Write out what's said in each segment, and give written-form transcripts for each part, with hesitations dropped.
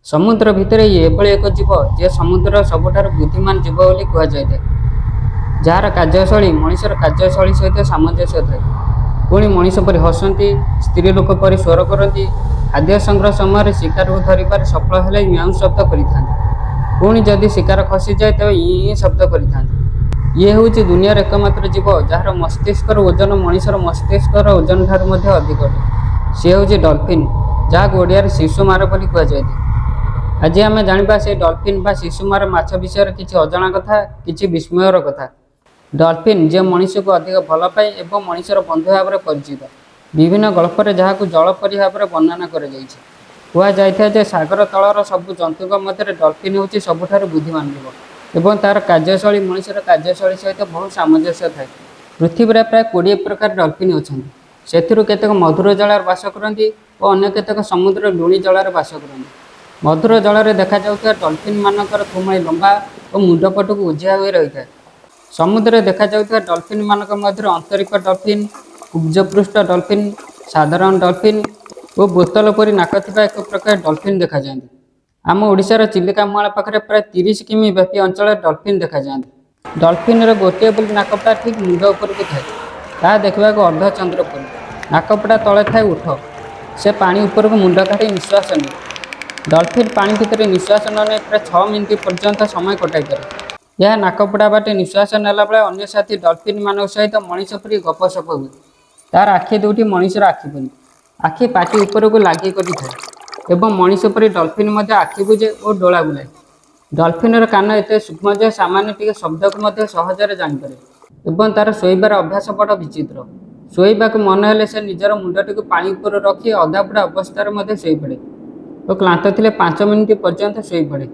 ସମୁଦ୍ର ଭିତରେ ଇଏ ଏଭଳି ଏକ ଜୀବ, ଯିଏ ସମୁଦ୍ରର ସବୁଠାରୁ ବୁଦ୍ଧିମାନ ଜୀବ ବୋଲି କୁହାଯାଇଥାଏ, ଯାହାର କାର୍ଯ୍ୟଶୈଳୀ ମଣିଷର କାର୍ଯ୍ୟଶୈଳୀ ସହିତ ସାମଞ୍ଜସ୍ୟ ଥାଏ। ପୁଣି ମଣିଷ ପରି ହସନ୍ତି, ସ୍ତ୍ରୀ ଲୋକ ପରି ସ୍ୱର କରନ୍ତି, ଖାଦ୍ୟ ସଂଗ୍ରହ ସମୟରେ ଶିକାରକୁ ଧରିବାରେ ସଫଳ ହେଲେ ମ୍ୟାଉଁ ଶବ୍ଦ କରିଥାନ୍ତି। ପୁଣି ଯଦି ଶିକାର ଖସିଯାଏ, ତେବେ ଇଁ ଇଁ ଶବ୍ଦ କରିଥାନ୍ତି। ଇଏ ହେଉଛି ଦୁନିଆର ଏକମାତ୍ର ଜୀବ, ଯାହାର ମସ୍ତିଷ୍କର ଓଜନ ମଣିଷର ମସ୍ତିଷ୍କର ଓଜନ ଠାରୁ ମଧ୍ୟ ଅଧିକ ଅଟେ। ସିଏ ହେଉଛି ଡଲଫିନ୍, ଯାହାକୁ ଓଡ଼ିଆରେ ଶିଶୁମାର ବୋଲି କୁହାଯାଇଥାଏ। ଆଜି ଆମେ ଜାଣିବା ସେ ଡଲଫିନ୍ ବା ଶିଶୁମାର ମାଛ ବିଷୟରେ କିଛି ଅଜଣା କଥା, କିଛି ବିସ୍ମୟର କଥା। ଡଲଫିନ୍, ଯିଏ ମଣିଷକୁ ଅଧିକ ଭଲ ପାଏ ଏବଂ ମଣିଷର ବନ୍ଧୁ ଭାବରେ ପରିଚିତ। ବିଭିନ୍ନ ଗଳ୍ପରେ ଯାହାକୁ ଜଳପରି ଭାବରେ ବର୍ଣ୍ଣନା କରାଯାଇଛି। କୁହାଯାଇଥାଏ ଯେ ସାଗର ତଳର ସବୁ ଜନ୍ତୁଙ୍କ ମଧ୍ୟରେ ଡଲଫିନ୍ ହେଉଛି ସବୁଠାରୁ ବୁଦ୍ଧିମାନ ଜୀବ ଏବଂ ତା'ର କାର୍ଯ୍ୟଶୈଳୀ ମଣିଷର କାର୍ଯ୍ୟଶୈଳୀ ସହିତ ବହୁ ସାମଞ୍ଜସ୍ୟ ଥାଏ। ପୃଥିବୀରେ ପ୍ରାୟ 20 ପ୍ରକାର ଡଲଫିନ୍ ଅଛନ୍ତି। ସେଥିରୁ କେତେକ ମଧୁର ଜଳରେ ବାସ କରନ୍ତି ଓ ଅନ୍ୟ କେତେକ ସମୁଦ୍ର ଲୁଣି ଜଳରେ ବାସ କରନ୍ତି। ମଧୁର ଜଳରେ ଦେଖାଯାଉଥିବା ଡଲଫିନ୍ ମାନଙ୍କର ଥୋମାଳି ଲମ୍ବା ଓ ମୁଣ୍ଡ ପଟକୁ ଉଜିଆ ହୋଇ ରହିଥାଏ। ସମୁଦ୍ରରେ ଦେଖାଯାଉଥିବା ଡଲଫିନ୍ ମାନଙ୍କ ମଧ୍ୟରେ ଅନ୍ତରୀପ ଡଲଫିନ୍, କୁବ୍ଜପୃଷ୍ଠ ଡଲଫିନ୍, ସାଧାରଣ ଡଲଫିନ୍ ଓ ବୋତଲ ପରି ନାକ ଥିବା ଏକ ପ୍ରକାର ଡଲଫିନ୍ ଦେଖାଯାଆନ୍ତି। ଆମ ଓଡ଼ିଶାର ଚିଲିକା ମୁହାଣ ପାଖରେ ପ୍ରାୟ 30 କିମି ବ୍ୟାପୀ ଅଞ୍ଚଳରେ ଡଲଫିନ୍ ଦେଖାଯାଆନ୍ତି। ଡଲଫିନ୍ର ଗୋଟିଏ ବୋଲି ନାକପଟା ଠିକ୍ ମୁଣ୍ଡ ଉପରକୁ ଥାଏ। ତାହା ଦେଖିବାକୁ ଅର୍ଦ୍ଧଚନ୍ଦ୍ର ପରି। ନାକପଟା ତଳେ ଥାଏ ଓଠ। ସେ ପାଣି ଉପରକୁ ମୁଣ୍ଡ କାଢ଼ି ନିଶ୍ୱାସ ନିଏ। ଡଲଫିନ୍ ପାଣି ଭିତରେ ନିଶ୍ୱାସ ନ ନେଇ ପ୍ରାୟ 6 ମିନିଟ୍ ପର୍ଯ୍ୟନ୍ତ ସମୟ କଟାଇପାରେ। ଏହା ନାକପୁଡ଼ା ବାଟେ ନିଶ୍ୱାସ ନେଲାବେଳେ ଅନ୍ୟ ସାଥୀ ଡଲଫିନ୍ ମାନଙ୍କ ସହିତ ମଣିଷ ପରି ଗପସପ ହୁଏ। ତାର ଆଖି ଦୁଇଟି ମଣିଷର ଆଖି ପରି। ଆଖି ପାଟି ଉପରକୁ ଲାଗି କରିଥାଏ ଏବଂ ମଣିଷ ପରି ଡଲଫିନ୍ ମଧ୍ୟ ଆଖି ବୁଜେ ଓ ଡୋଳା ବୁଲାଏ। ଡଲଫିନ୍ର କାନ ଏତେ ସୂକ୍ଷ୍ମ ଯେ ସାମାନ୍ୟ ଟିକେ ଶବ୍ଦକୁ ମଧ୍ୟ ସହଜରେ ଜାଣିପାରେ ଏବଂ ତାର ଶୋଇବାର ଅଭ୍ୟାସ ବଡ଼ ବିଚିତ୍ର। ଶୋଇବାକୁ ମନ ହେଲେ ସେ ନିଜର ମୁଣ୍ଡଟିକୁ ପାଣି ଉପରେ ରଖି ଅଧାବୁଡ଼ା ଅବସ୍ଥାରେ ମଧ୍ୟ ଶୋଇପଡ଼େ ଓ କ୍ଳାନ୍ତ ଥିଲେ 5 ମିନିଟ୍ ପର୍ଯ୍ୟନ୍ତ ଶୋଇପଡ଼େ।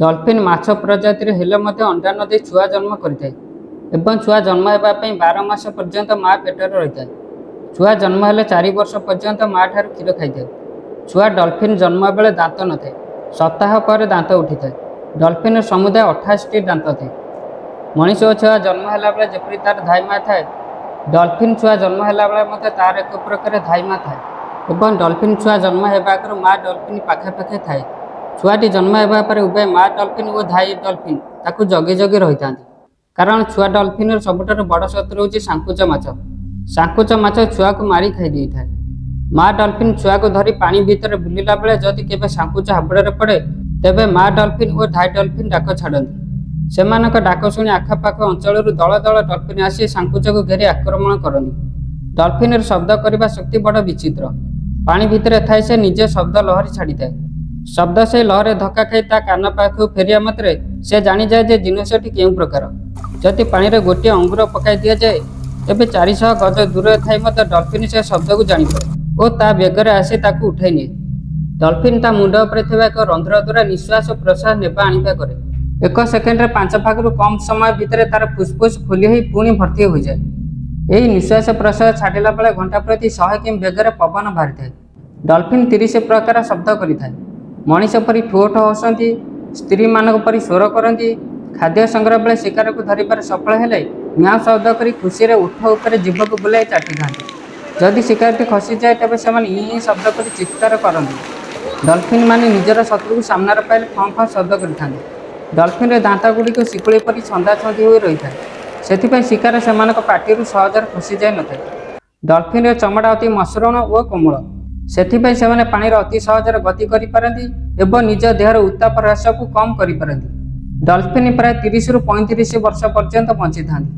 ଡଲଫିନ୍ ମାଛ ପ୍ରଜାତିର ହେଲେ ମଧ୍ୟ ଅଣ୍ଡା ନ ଦେଇ ଛୁଆ ଜନ୍ମ କରିଥାଏ ଏବଂ ଛୁଆ ଜନ୍ମ ହେବା ପାଇଁ 12 ମାସ ପର୍ଯ୍ୟନ୍ତ ମା ପେଟରେ ରହିଥାଏ। ଛୁଆ ଜନ୍ମ ହେଲେ 4 ବର୍ଷ ପର୍ଯ୍ୟନ୍ତ ମା ଠାରୁ କ୍ଷୀର ଖାଇଥାଏ। ଛୁଆ ଡଲଫିନ୍ ଜନ୍ମ ବେଳେ ଦାନ୍ତ ନଥାଏ। ସପ୍ତାହ ପରେ ଦାନ୍ତ ଉଠିଥାଏ। ଡଲଫିନ୍ର ସମୁଦାୟ 88ଟି ଦାନ୍ତ ଥାଏ। ମଣିଷ ଛୁଆ ଜନ୍ମ ହେଲା ବେଳେ ଯେପରି ତାର ଧାଇମା ଥାଏ, ଡଲଫିନ୍ ଛୁଆ ଜନ୍ମ ହେଲା ବେଳେ ମଧ୍ୟ ତାର ଏକ ପ୍ରକାର ଧାଇମା ଥାଏ ଏବଂ ଡଲଫିନ୍ ଛୁଆ ଜନ୍ମ ହେବା ଆଗରୁ ମା ଡଲଫିନ୍ ପାଖେ ପାଖେ ଥାଏ। ଛୁଆଟି ଜନ୍ମ ହେବା ପରେ ଉଭୟ ମା ଡଲଫିନ୍ ଓ ଧାଇ ଡଲଫିନ୍ ତାକୁ ଜଗି ଜଗି ରହିଥାନ୍ତି, କାରଣ ଛୁଆ ଡଲଫିନ୍ର ସବୁଠାରୁ ବଡ଼ ଶତ୍ରୁ ହେଉଛି ସାଙ୍କୁଚ ମାଛ। ସାଙ୍କୁଚ ମାଛ ଛୁଆକୁ ମାରି ଖାଇ ଦେଇଥାଏ। ମା ଡଲଫିନ୍ ଛୁଆକୁ ଧରି ପାଣି ଭିତରେ ବୁଲିଲା ବେଳେ ଯଦି କେବେ ସାଙ୍କୁଚ ହାବୁଡ଼ରେ ପଡ଼େ, ତେବେ ମା ଡଲଫିନ୍ ଓ ଧାଇ ଡଲଫିନ୍ ଡାକ ଛାଡ଼ନ୍ତି। ସେମାନଙ୍କ ଡାକ ଶୁଣି ଆଖପାଖ ଅଞ୍ଚଳରୁ ଦଳ ଦଳ ଡଲଫିନ୍ ଆସି ସାଙ୍କୁଚକୁ ଘେରି ଆକ୍ରମଣ କରନ୍ତି। ଡଲଫିନ୍ର ଶବ୍ଦ କରିବା ଶକ୍ତି ବଡ଼ ବିଚିତ୍ର। ପାଣି ଭିତରେ ଥାଇ ସେ ନିଜେ ଶବ୍ଦ ଲହରୀ ଛାଡ଼ିଥାଏ। ଶବ୍ଦ ସେହି ଲହରରେ ଧକ୍କା ଖାଇ ତା କାନ ପାଖକୁ ଫେରିବା ମାତ୍ରେ ସେ ଜାଣିଯାଏ ଯେ ଜିନିଷଟି କେଉଁ ପ୍ରକାର। ଯଦି ପାଣିରେ ଗୋଟିଏ ଅଙ୍ଗୁର ପକାଇ ଦିଆଯାଏ, ତେବେ 400 ଗଜ ଦୂରରେ ଥାଇ ମଧ୍ୟ ଡଲଫିନ୍ ସେ ଶବ୍ଦକୁ ଜାଣିପାରେ ଓ ତା ବେଗରେ ଆସି ତାକୁ ଉଠାଇ ନିଏ। ଡଲଫିନ୍ ତା ମୁଣ୍ଡ ଉପରେ ଥିବା ଏକ ରନ୍ଧ୍ର ଦ୍ୱାରା ନିଶ୍ୱାସ ପ୍ରଶ୍ୱାସ ନେବା ଆଣିବା କରେ। ଏକ ସେକେଣ୍ଡରେ ପାଞ୍ଚ ଭାଗରୁ କମ୍ ସମୟ ଭିତରେ ତାର ଫୁସଫୁସ ଖୋଲି ହୋଇ ପୁଣି ଭର୍ତ୍ତି ହୋଇଯାଏ। ଏହି ନିଶ୍ୱାସ ପ୍ରଶ୍ୱାସ ଛାଡ଼ିଲା ବେଳେ ଘଣ୍ଟା ପ୍ରତି 100 କିମି ବେଗରେ ପବନ ବାହାରିଥାଏ। ଡଲଫିନ୍ 30 ପ୍ରକାର ଶବ୍ଦ କରିଥାଏ। ମଣିଷ ପରି ଠୋ ଠୋ ହସନ୍ତି, ସ୍ତ୍ରୀମାନଙ୍କ ପରି ସ୍ୱର କରନ୍ତି, ଖାଦ୍ୟ ସଂଗ୍ରହ ବେଳେ ଶିକାରକୁ ଧରିବାରେ ସଫଳ ହେଲେ ମ୍ୟାଉଁ ଶବ୍ଦ କରି ଖୁସିରେ ଓଠ ଉପରେ ଜିଭକୁ ବୁଲାଇ ଚାଟିଥାନ୍ତି। ଯଦି ଶିକାରଟି ଖସିଯାଏ, ତେବେ ସେମାନେ ଇଁ ଇଁ ଶବ୍ଦ କରି ଚିତ୍କାର କରନ୍ତି। ଡଲଫିନ୍ ମାନେ ନିଜର ଶତ୍ରୁକୁ ସାମ୍ନାରେ ପାଇଲେ ଫଁ ଫଁ ଶବ୍ଦ କରିଥାନ୍ତି। ଡଲଫିନ୍ର ଦାନ୍ତ ଗୁଡ଼ିକ ଶିକୁଳି ପରି ଛନ୍ଦାଛନ୍ଦି ହୋଇ ରହିଥାଏ। ସେଥିପାଇଁ ଶିକାର ସେମାନଙ୍କ ପାଟିରୁ ସହଜରେ ଖସିଯାଇ ନଥାଏ। ଡଲଫିନ୍ର ଚମଡ଼ା ଅତି ମସୃଣ ଓ କୋମଳ। ସେଥିପାଇଁ ସେମାନେ ପାଣିରେ ଅତି ସହଜରେ ଗତି କରିପାରନ୍ତି ଏବଂ ନିଜ ଦେହର ଉତ୍ତାପ ହ୍ରାସକୁ କମ୍ କରିପାରନ୍ତି। ଡଲଫିନ୍ ପ୍ରାୟ 30ରୁ 35 ବର୍ଷ ପର୍ଯ୍ୟନ୍ତ ବଞ୍ଚିଥାନ୍ତି।